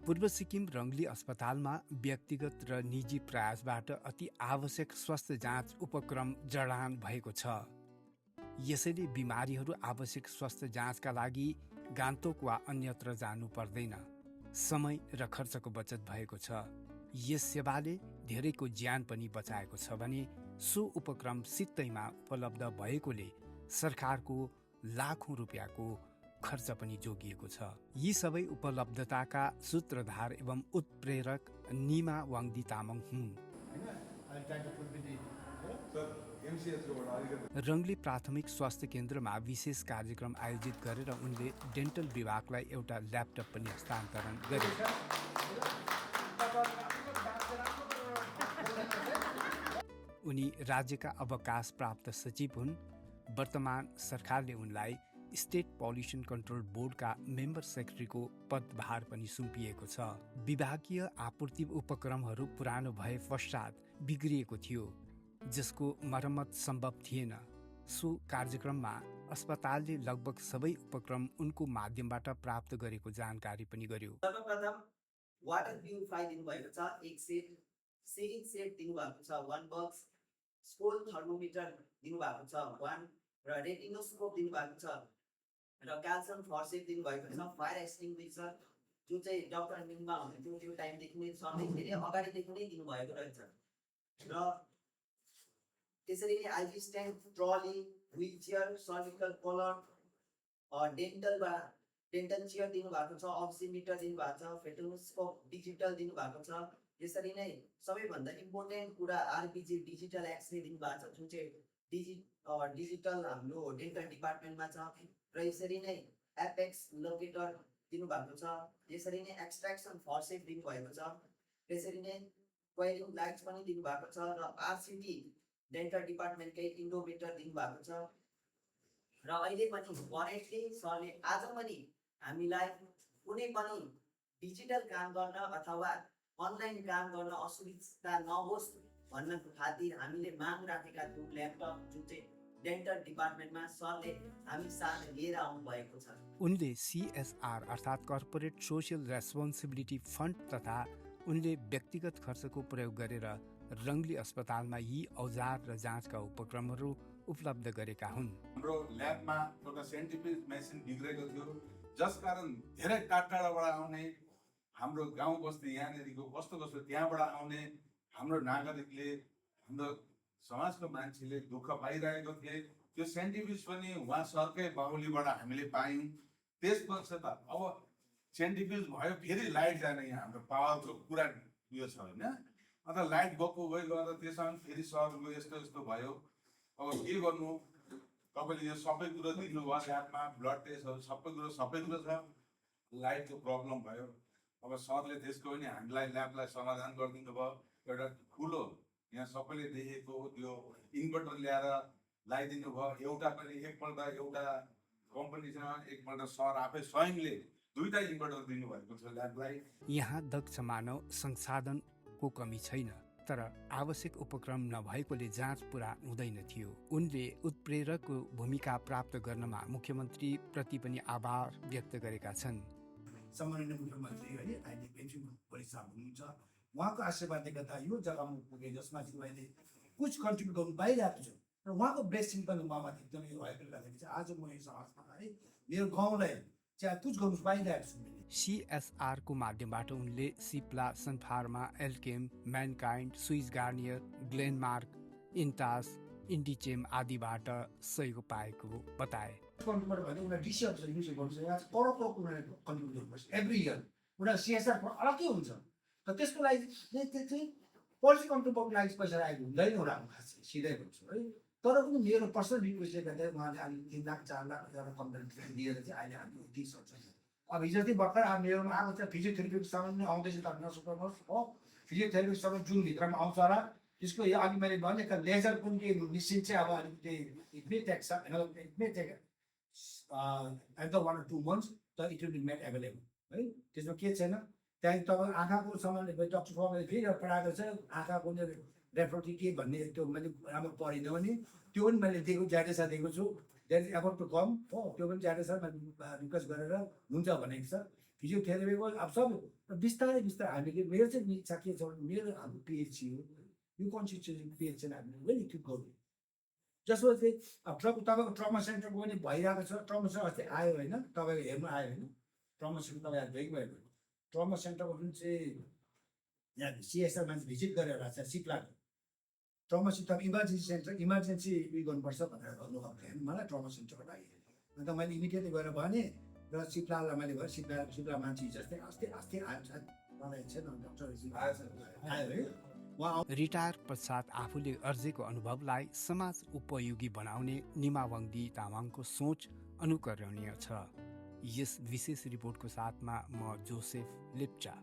पूर्व सिक्किम रङ्गली अस्पतालमा व्यक्तिगत र निजी प्रयासबाट अति आवश्यक स्वास्थ्य जाँच उपक्रम जडान भएको छ। यसैले बिमारीहरू आवश्यक स्वास्थ्य जाँचका लागि गान्तोक वा अन्यत्र जानु पर्दैन। समय र खर्चको बचत भएको छ। यस सेवाले धेरैको ज्यान पनि बचाएको छ भने सो उपक्रम सित्तैमा उपलब्ध भएकोले सरकारको लाखौं रुपियाँको खर्च पनि जोगिएको छ। यी सबै उपलब्धताका सूत्रधार एवं उत्प्रेरक निमा वाङ्दी तामाङ हुन्। रङ्गली प्राथमिक स्वास्थ्य केन्द्रमा विशेष कार्यक्रम आयोजित गरेर उनले डेन्टल विभागलाई एउटा ल्यापटप पनि हस्तान्तरण गरे। उनी राज्यका अवकाश प्राप्त सचिव हुन्। वर्तमान सरकारले उनलाई स्टेट पल्युसन कन्ट्रोल बोर्डका मेम्बर सेक्रेटरीको पदभार पनि सुम्पिएको छ। विभागीय आपूर्ति उपक्रमहरू पुरानो भए पश्चात बिग्रिएको थियो, जसको मर्मत सम्भव थिएन। सो कार्यक्रममा अस्पतालले लगभग सबै उपक्रम उनको माध्यमबाट प्राप्त गरेको जानकारी पनि गर्यो। सर्वप्रथम वाटर प्युरिफायर दिनुभएको छ, एक सेट सेकिङ सेट दिनुभएको छ, 1 बक्स स्कोल थर्मोमिटर दिनुभएको छ, 1 र रेटिनोस्कोप दिनुभएको छ र क्याल्सियम फर्सेट दिनुभएको छ, फायर एक्सटिङ्ग्विसर जुन चाहिँ डाक्टर मिनमा हुनुहुन्थ्यो त्यो टाइमदेखि नै सधैँखेरि अगाडिदेखि नै दिनुभएको रहेछ र त्यसरी नै Ivy stand, trolley, wheelchair, surgical colour, dental chair दिनुभएको छ, अक्सिमिटर दिनुभएको छ, फेटोस्कोप डिजिटल दिनुभएको छ। यसरी नै सबैभन्दा इम्पोर्टेन्ट कुरा आरपिजी डिजिटल एक्सरे दिनुभएको छ, जुन चाहिँ डिजिटल हाम्रो डेन्टल डिपार्टमेन्टमा छ र यसरी नै एपेक्स लोकेटर दिनुभएको छ। यसरी नै एक्सट्र्याक्सन फर्सेट दिनुभएको छ। यसरी नै क्वाइलिङ लाइट्स पनि दिनुभएको छ र आरसिटी डेन्टल डिपार्टमेन्टकै इन्डोमिटर दिनुभएको छ र अहिले पनि करेन्टली सरले आज पनि हामीलाई कुनै पनि डिजिटल काम गर्न अथवा अनलाइन काम गर्न असुविधा नहोस् भन्नको खातिर हामीले माग राखेका थियौँ ल्यापटप, जुन चाहिँ डेन्टल डिपार्टमेन्टमा सरले हामी साथ लिएर आउनु भएको छ। उनले CSR अर्थात् कर्पोरेट सोसियल रेस्पोन्सिबिलिटी फन्ड तथा उनले व्यक्तिगत खर्चको प्रयोग गरेर रङ्गली अस्पतालमा यी औजार र जाँचका उपक्रमहरू उपलब्ध गरेका हुन्। हाम्रो ल्याबमा एउटा साइन्टिफिक मेसिन बिग्रेको थियो, जसकारण धेरै टाढाबाट आउने हाम्रो गाउँ बस्ती यहाँनिरको कस्तो त्यहाँबाट आउने हाम्रो नागरिकले, हाम्रो समाजको मान्छेले दुःख पाइरहेको थिए। त्यो साइन्टिफिक पनि उहाँ सरकै बाहुलीबाट हामीले पायौँ। त्यस पश्चात अब साइन्टिफिक भयो, फेरि लाइट जाने यहाँ हाम्रो पावरको पुरा उयो छ होइन। अन्त लाइट गएको गएर त्यसमा फेरि सरको यस्तो भयो। अब के गर्नु, तपाईँले यो सबै कुरो दिनुभयो, ल्याबमा ब्लड टेस्टहरू सबै कुरो छ। लाइटको प्रब्लम भयो। अब सरले त्यसको पनि हामीलाई ल्याबलाई समाधान गरिदिनु भयो। एउटा ठुलो यहाँ सबैले देखेको त्यो इन्भर्टर ल्याएर लगाइदिनु भयो। एकपल्ट एउटा कम्पनीसँग एकपल्ट सर आफै स्वयंले 2टा इन्भर्टर दिनुभएको छ ल्याबलाई। यहाँ दक्ष मानव संसाधनको कमी छैन, तर आवश्यक उपक्रम नभएकोले जाँच पुरा हुँदैन थियो। उनले उत्प्रेरकको भूमिका प्राप्त गर्नमा मुख्यमन्त्री प्रति पनि आभार व्यक्त गरेका छन्। सम्माननीय मुख्यमन्त्री है अहिले पेन्सन परीक्षा हुनुहुन्छ, उहाँको आशीर्वादले गर्दा यो जग्गामा पुगे जसमा चाहिँ मैले कुछ कन्ट्रिब्युट गर्नु पाइरहेको छु र उहाँको ब्लेसिङ पनि ममाथि एकदमै भएकोले गर्दाखेरि चाहिँ आज म यो समाजमा है मेरो गाउँलाई चाहिँ कुछ गर्नु पाइरहेको छु। CSR को माध्यमबाट उनले सिप्ला, सनफार्मा, एल्केम, म्यानकाइन्ड, स्विस गार्नियर, ग्लेनमार्क, इन्टास, इन्डिचेम आदिबाट सहयोग पाएको बताए। कन्ट्रिब्युट भने उनीहरू डिसी अफिसर युज गर्नुहुन्छ, यहाँ करोडको उनीहरूले कन्ट्रिब्युट गर्नुपर्छ एभ्री इयर। उनीहरू CSR अलग्गै हुन्छ र त्यसको लागि चाहिँ पोलिसी कन्ट्रिब्युटको लागि पैसा आएको हुँदैन होला खास सिधै भन्छु है। तर पनि मेरो पर्सनल रिक्वेस्टले गर्दा उहाँले अहिले 3 लाख 4 लाख एउटा कम्पनी दिएर चाहिँ अहिले हामी दिइ सक्छ। अब हिजो चाहिँ भर्खर मेरोमा आएको छ फिजियोथेरापीको सामान पनि आउँदैछ, त नसुर्ताउनुहोस् हो। फिजियोथेरापीको सामान जुन भित्रमा आउँछ होला त्यसको यो अघि मैले भने लेजर पनि के निश्चित चाहिँ अब अलिकति it may take at 1 or 2 months त it will be made available है। त्यसमा के छैन। त्यहाँदेखि तपाईँ आँखाको सामान डक्टर फर्मले फेरि पढाएको छ, आँखाको रेफ्रोटी के भन्ने त्यो मैले राम्रो पढिनँ भने त्यो पनि मैले दिएको ज्याडेसा दिएको छु। That is about to come हो, त्यो पनि ज्याडेसा मैले रिक्वेस्ट गरेर हुन्छ भनेको छ। फिजियोथेरापीको अब सब बिस्तारै बिस्तारै हामीले मेरो चाहिँ इच्छा के छ भने मेरो हाम्रो पिएचसी हो यो कन्स्टिट्युसन पिएचसी हामीले वेल इक्विप गर्नु जसमा चाहिँ अब तपाईँको ट्रमा सेन्टरको पनि भइरहेको छ ट्रमा सेन्टर अस्ति आयो होइन तपाईँको हेर्नु आयो होइन ट्रमा सेन्टर तपाईँ भेग भयो ट्रमा सेन्टरको जुन चाहिँ यहाँ सिएसआर मान्छे भिजिट गरेर छ सिप्लाको trauma centre emergency centre emergency उयो गर्नुपर्छ भनेर भन्नुभएको मलाई ट्रमा सेन्टरको लागि अन्त मैले इमिडिएटली गएर भने र सिप्लालाई मैले गरेँ सिप्ला मान्छे जस्तै अस्ति अस्ति आयो मलाई छैन डक्टर आयो है उहाँ रिटायर पश्चात आफूले अर्जेको अनुभवलाई समाज उपयोगी बनाउने निमावङ्दी तामाङको सोच अनुकरणीय छ। यस विशेष रिपोर्टको साथमा म जोसेफ लेप्चा।